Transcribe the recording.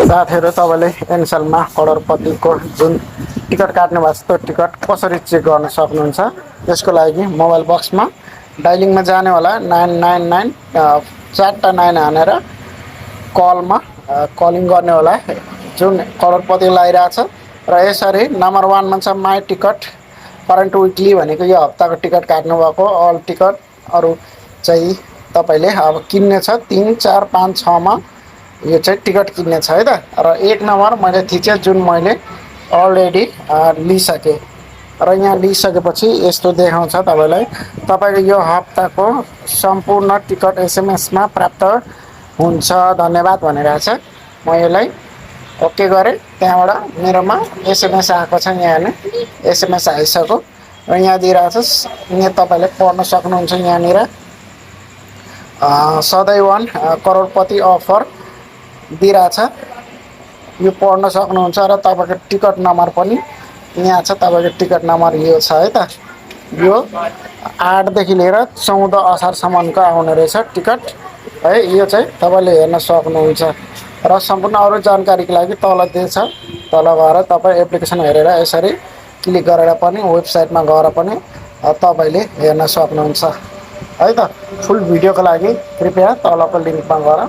साथीहरु तपाईले एनसेलमा करोडपतिको जुन टिकट काट्नु भएको छ त्यो टिकट कसरी चेक गर्न सक्नुहुन्छ त्यसको लागि मोबाइल बक्समा डायलिङमा जाने होला 999 चारटा 9 हानेर कलमा कलिङ गर्ने होला जुन करोडपति लागिरहेछ र यसरी नम्बर 1 मा छ माई टिकट करेन्ट विकली भनेको यो हप्ताको टिकट काट्नु भएको अल टिकट अरु चाहिँ तपाईले अब किन्ने छ 3 4 5 6 मा यो चाहिँ टिकट किन्ने छ है त र एक नम्बर मैले थिचे जुन मैले अलरेडी लिसके र यहाँ लिसकेपछि यस्तो देखाउँछ तपाईलाई तपाईको यो हप्ताको सम्पूर्ण टिकट एसएमएस मा प्राप्त हुन्छ धन्यवाद भनिरहेछ म यसलाई ओके गरे त्यहाँबाट मेरोमा एसएमएस आएको छ यहाँ हेर्नु एसएमएस आइसक्यो र यहाँ दिइरहेछ यहाँ तपाईले पढ्न सक्नुहुन्छ यहाँनिर सदैवन करोडपति अफर दिइरहेछ यो पढ्न सक्नुहुन्छ र तपाईको टिकट नम्बर पनि यहाँ छ तपाईको टिकट नम्बर यो छ है त यो 8 देखि लिएर 14 असार सम्मको आउने रहेछ टिकट है यो चाहिँ तपाईले हेर्न सक्नुहुन्छ र सम्पूर्ण अरु जानकारीको लागि तल दिएछ तल गएर तपाई एप्लिकेसन हेरेर यसरी क्लिक गरेर पनि वेबसाइटमा गएर पनि तपाईले हेर्न सक्नुहुन्छ है त फुल भिडियोको लागि कृपया तलको लिंकमा गएर